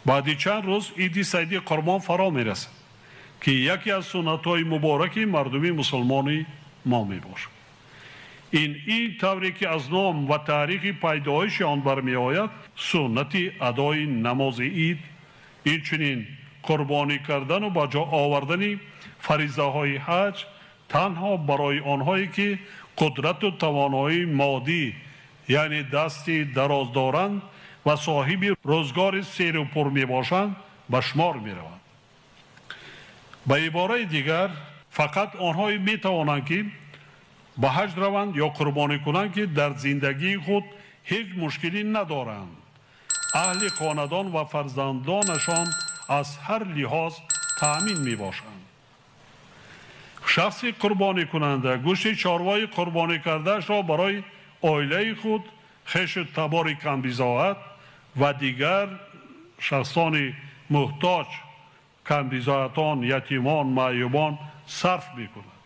Баъди чанд рӯз Иди Саиди Қурбон фаро мерасад, ки яке аз суннатҳои мубораки мардуми мусулмони мо мебошад. Ин ид тавре ки аз ном ва таърихи пайдоиши он бармеояд, суннати адои намози ид, инчунин қурбонӣ кардан ва ба ҷо овардани фаризаҳои ҳаҷ танҳо барои онҳое ки қудрат ва тавоноии моддӣ, яъне дасти дароз доранд ва соҳиби рӯзгори серу пур мебошанд, ба шумор мераванд. Ба ибораи дигар, фақат онҳое метавонанд, ки ба ҳаҷ раванд ё қурбонӣ кунанд, ки дар зиндагии худ ҳеҷ мушкиле надоранд. Аҳли хонадон ва фарзандонашон аз ҳар лиҳоз таъмин мебошанд. Шахси қурбонӣ кунанда гӯшти чорвои қурбонӣ кардаашро барои оилаи худ, хешу табори камбизоат ва дигар шахсони муҳтоҷ, камбизоатон, ятимон, маъюбон сарф мекунад.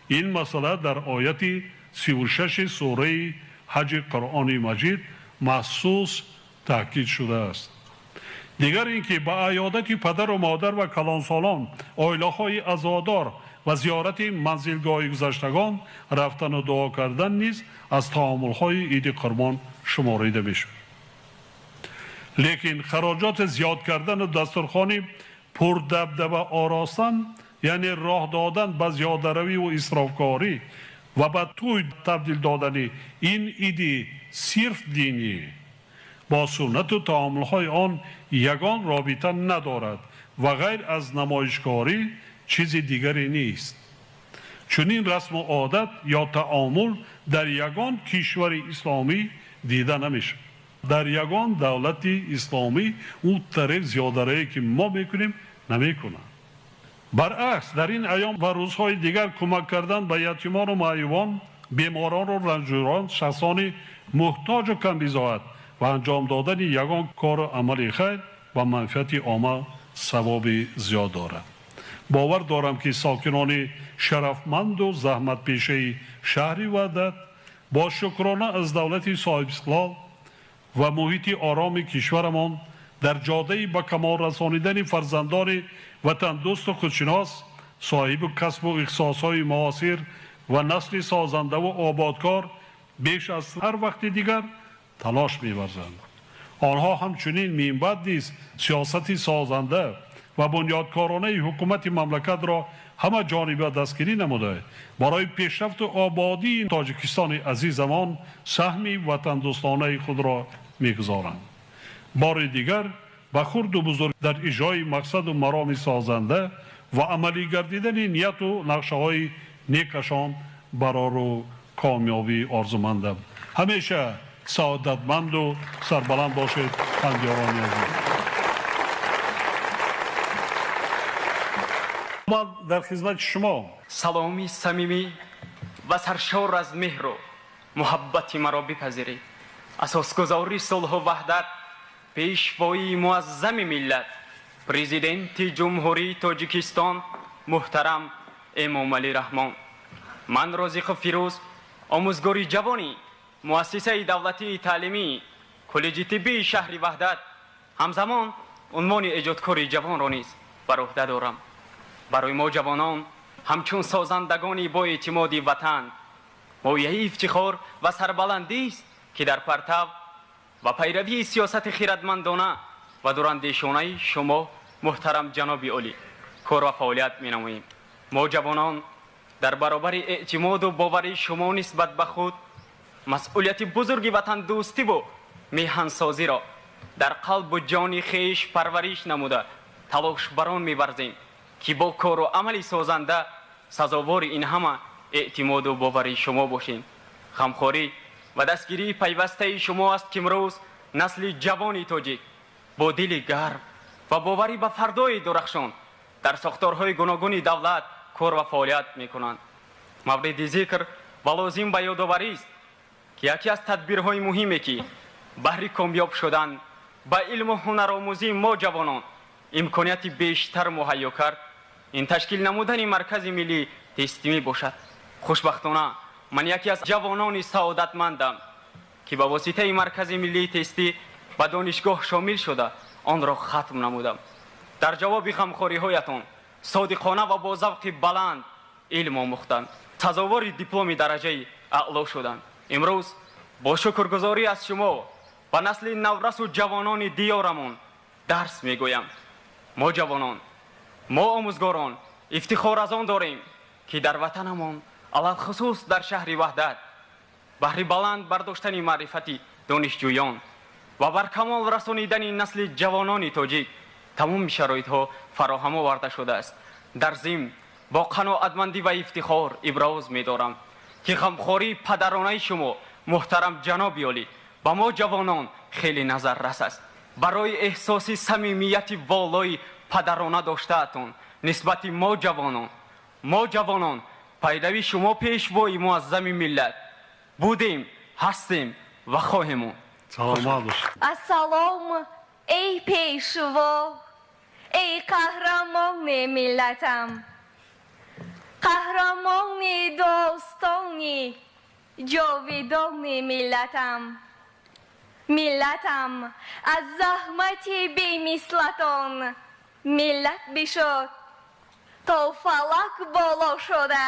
Ин масъала дар ояти 36 сураи ҳаҷи Қуръони Маҷид махсус таъкид шудааст. Дигар инки ба иёдати падару модар ва калонсолон, оилаҳои азодор ва зиёрати манзилгоҳи гузаштагон рафтан ва дуо кардан низ аз таомулҳои Иди Қурбон шуморида мешавад. Лекин хароҷоти зиёд кардан ва дастурхони пурдабдаба оростан, яъне роҳ додан ба зиёдаравӣ ва исрофкорӣ ва ба тӯй табдил додани ин иди сирф динӣ бо суннату таомулҳои он ягон робита надорад ва ғайр аз намоишкорӣ чизи дигаре нест. Чунин расму одат ё таомул дар ягон кишвари исломӣ дида намешавад. Дар ягон давлати исломӣ ӯ тараф зиёдаравие ки мо мекунем намекунад. Баръакс, дар ин айём ва рӯзҳои дигар кӯмак кардан ба ятимону маъюбон, беморону ранҷурон, шахсони муҳтоҷу камбизоат ва анҷом додани ягон кору амали хайр ба манфиати омма савоби зиёд дорад. Бовар дорам, ки сокинони шарафманду заҳматпешаи шаҳри Ваҳдат бо шукрона аз давлати соҳибистиқлол ва муҳити ороми кишварамон дар ҷодаи ба камол расонидани фарзандони ватандӯсту худшинос, соҳиби касбу ихтисосҳои муосир ва насли созандаву ободкор беш аз ҳар вақти дигар талош меварзанд. Онҳо ҳамчунин минбаъд низ сиёсати созанда ва бунёдкоронаи ҳукумати мамлакатро ҳама ҷониба дастгирӣ намуда, барои пешрафту ободии Тоҷикистони азизамон саҳми ватандӯстонаи худро мегузоранд. Бори дигар ба хурду бузург дар иҷрои мақсаду мароми созанда ва амалӣ гардидани нияту нақшаҳои некашон барору комёбӣ орзумандам. Ҳамеша саодатманду сарбаланд бошед, ҳамдиёрони азиз. Ман дар хизмати шумо. Саломи самимӣ ва саршор аз меҳру муҳаббати маро бипазиред. Асосгузори сулҳу ваҳдат, пешвои муаззами миллат, президенти Ҷумҳурии Тоҷикистон муҳтарам Эмомалӣ Раҳмон. Ман Розиқов Фирӯз, омӯзгори ҷавони муассисаи давлатии таълимӣ коллеҷи тиббии шаҳри Ваҳдат, ҳамзамон унвони эҷодкори ҷавонро низ бар уҳда дорам. Барои мо ҷавонон ҳамчун созандагони боэътимоди ватан мояи ифтихор ва сарбаландист, ки дар партав ва пайравии сиёсати хирадмандона ва дурандешонаи шумо муҳтарам ҷаноби олӣ кор ва фаъолият менамоем. Мо ҷавонон дар баробари эътимоду боварии шумо нисбат ба худ масъулияти бузурги ватандӯстиву меҳансозиро дар қалбу ҷони хеш парвариш намуда талош бар он меварзем, ки бо кору амали созанда сазовори ин ҳама эътимоду боварии шумо бошем. Ғамхорӣ ва дастгирии пайвастаи шумо аст, ки имрӯз насли ҷавони тоҷик бо дили гарм ва боварӣ ба фардои дурахшон дар сохторҳои гуногуни давлат кор ва фаъолият мекунанд. Мавриди зикр ва лозим ба ёдоварист, ки яке аз тадбирҳои муҳиме, ки баҳри комёб шудан ба илму ҳунаромӯзии мо ҷавонон имконияти бештар муҳайё кард, ин ташкил намудани маркази миллии тестӣ мебошад. Хушбахтона ман яке аз ҷавонони саодатмандам, ки ба воситаи маркази миллии тестӣ ба донишгоҳ шомил шуда онро хатм намудам. Дар ҷавоби ғамхориҳоятон содиқона ва бо завқи баланд илм омӯхтам. Сазовори дипломи дараҷаи аъло шудам. Имрӯз бо шукргузорӣ аз шумо ба насли наврасу ҷавонони диёрамон дарс мегӯям. Мо ҷавонон, мо омӯзгорон ифтихор аз он дорем, ки дар ватанамон, алалхусус дар шаҳри Ваҳдат, баҳри баланд бардоштани маърифати донишҷӯён ва бар камол расонидани насли ҷавонони тоҷик тамоми шароитҳо фароҳам оварда шудааст. Дар зимн бо қаноатмандӣ ва ифтихор иброз медорам, ки ғамхории падаронаи шумо, муҳтарам ҷаноби олӣ, ба мо ҷавонон хеле назаррас аст. Барои эҳсоси самимияти волои падарона доштаатон нисбати мо ҷавонон, мо ҷавонон пайрави шумо, пешвои муаззами миллат, будем, ҳастем ва хоҳем монд. Саломат бошед. Ассалом, эй пешво, эй қаҳрамони миллатам, қаҳрамони достони ҷовидони миллатам. Миллатам аз заҳмати бемислатон миллат бишуд, то фалак боло шуда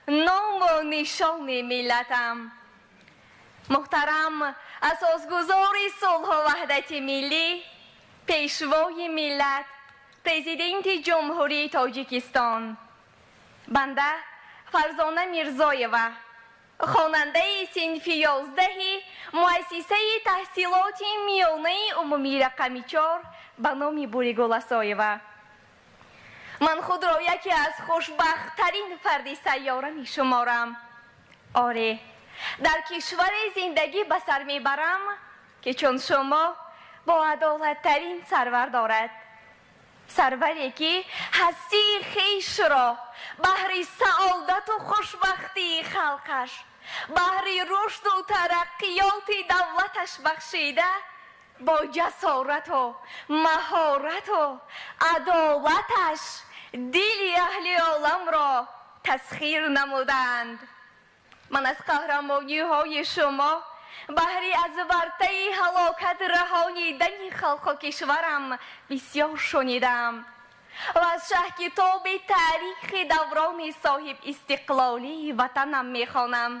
ному нишони миллатам. Муҳтарам асосгузори сулҳу ваҳдати миллӣ, пешвои миллат, президенти Ҷумҳурии Тоҷикистон, банда Фарзона Мирзоева, хонандаи синфи 11-и муассисаи таҳсилоти миёнаи умумии рақами 4 ба номи Буригул Асоева. Ман худро яке аз хушбахттарин фарди сайёра мешуморам. Оре, дар кишваре зиндагӣ ба сар мебарам, ки чун шумо бо адолаттарин сарвар дорад, сарваре ки ҳастии хешро баҳри саодату хушбахтии халқаш, баҳри рушду тараққиёти давлаташ бахшида, бо ҷасорату маҳорату адолаташ дили аҳли оламро тасхир намуданд. Ман аз қаҳрамониҳои шумо баҳри аз вартаи ҳалокат раҳонидани халқу кишварам бисёр шунидам ва аз шаҳкитоби таърихи даврони соҳибистиқлолии ватанам мехонам.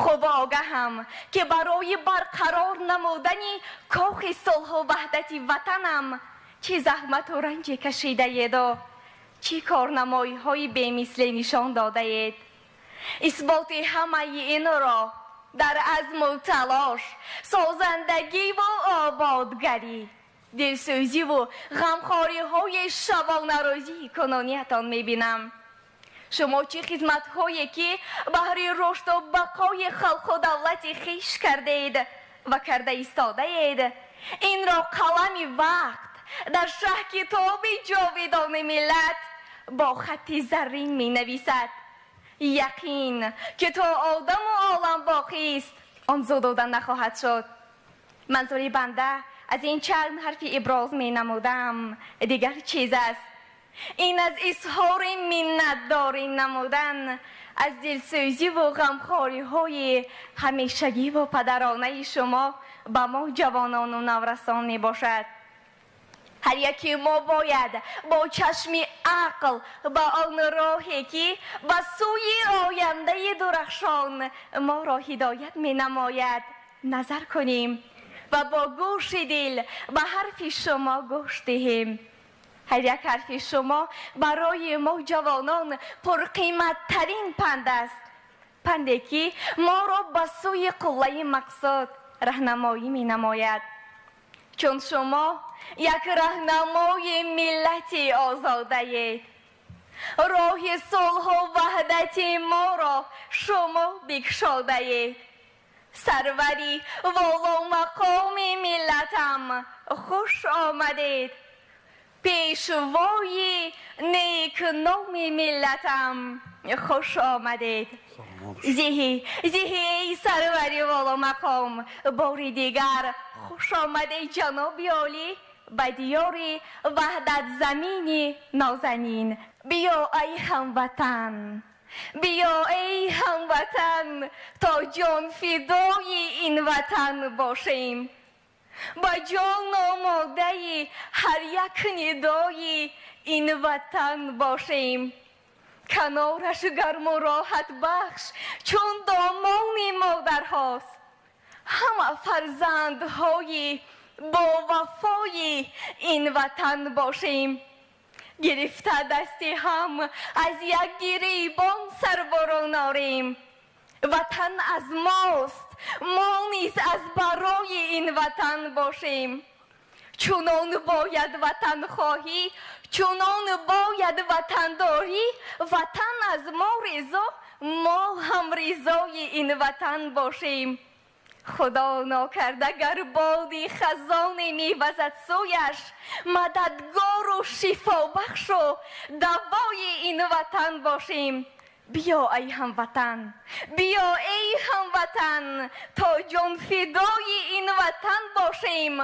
Хуб огаҳам, ки барои барқарор намудани кохи сулҳу ваҳдати ватанам чӣ заҳмату ранҷе кашидаеду чӣ корнамоиҳои бемисле нишон додаед. Исботи ҳамаи инро дар азму талош, созандагиву ободгарӣ, дилсӯзиву ғамхориҳои шабонарӯзии кунониятон мебинам. Шумо чӣ хизматҳое ки баҳри рушду бақои халқу давлати хеш кардаед ва карда истодаед, инро қалами вақт дар шаҳкитоби ҷовидони миллат бо хатти заррин менависад. Яқин, ки то одаму олам боқист, он зудуда нахоҳад шуд. Манзури банда аз ин чанд ҳарфи иброз менамудам дигар чиз аст. Ин аз изҳори миннатдорӣ намудан аз дилсӯзиву ғамхориҳои ҳамешагиву падаронаи шумо ба мо ҷавонону наврасон мебошад. Ҳар яке мо бояд бо чашми ақл ба он роҳе, ки ба сӯи ояндаи дурахшон моро ҳидоят менамояд, назар кунем ва бо гӯши дил ба ҳарфи шумо гӯш диҳем. Ҳар як ҳарфи шумо барои мо ҷавонон пурқиматтарин панд аст, панде ки моро ба сӯи қуллаи мақсуд раҳнамоӣ менамояд. Чун шумо як раҳнамои миллати озодаед, роҳи сулҳу ваҳдати моро шумо бикшодаед. Сарвари воломақоми миллатам, хуш омадед. Пешвои некноми миллатам, хуш омадед. Зиҳӣ, зиҳӣ, эй сарвари воломақом, бори дигар хуш омадед, ҷаноби олӣ, ба диёри ваҳдатзамини нозанин. Биё, ай ҳамватан, биё, эй ҳамватан, то ҷонфидои ин ватан бошем. Ба ҷон омодаи ҳар як нидои ин ватан бошем. Канораш гарму роҳатбахш чун домони модарҳост. Ҳама фарзандҳои бовафои ин ватан бошем. Гирифта дасти ҳам аз як гирибон сар бурун орем. Ватан аз мост, мо низ аз барои ин ватан бошем. Чунон бояд ватанхоҳӣ, чунон бояд ватандорӣ. Ватан аз мо ризо, мо ҳам ризои ин ватан бошем. Худо нокарда гар боди хазоне мевазад сӯяш, мададгору шифобахшу давои ин ватан бошем. Биё эй ҳамватан, биё эй ҳамватан, то ҷонфидои ин ватан бошем.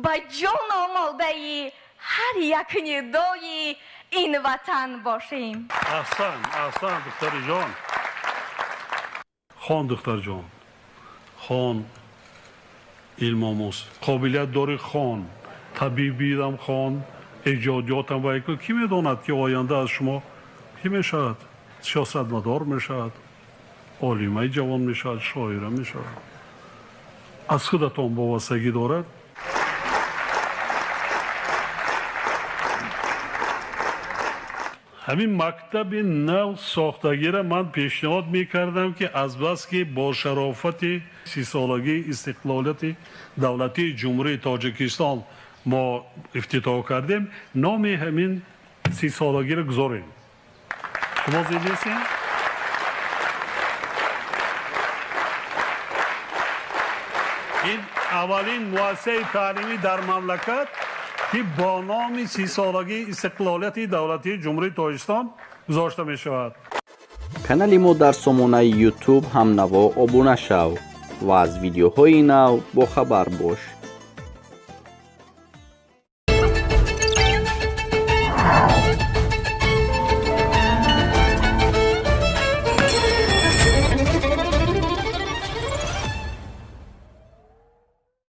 Ба ҷон омодаи ҳар як нидои ин ватан бошем. Аҳсан, аҳсан, духтари ҷон. Хон, духтарҷон, хон, илмомӯз, қобилият дорӣ, хон, табибиам хон, эҷодиётам ва кӣ медонад, ки оянда аз шумо кӣ мешавад? Сиёсатмадор мешавад, олимаи ҷавон мешавад, шоира мешавад. Аз худатон вобастагӣ дорад. Ҳамин мактаби нав сохтагиро ман пешниҳод мекардам, ки азбаски бо шарофати 30-солагии истиқлолияти давлатии Ҷумҳурии Тоҷикистон мо ифтитоҳ кардем, номи ҳамин 30-солагиро гузорем. Шумо зидистем? Ин аввалин муассисаи таълимӣ дар мамлакат, ки бо номи 30-солагии истиқлолияти давлатии Ҷумҳурии Тоҷикистон гузошта мешавад. Канали мо дар сомонаи YouTube ҳамнаво обуна шав ва аз видеоҳои нав бохабар бош.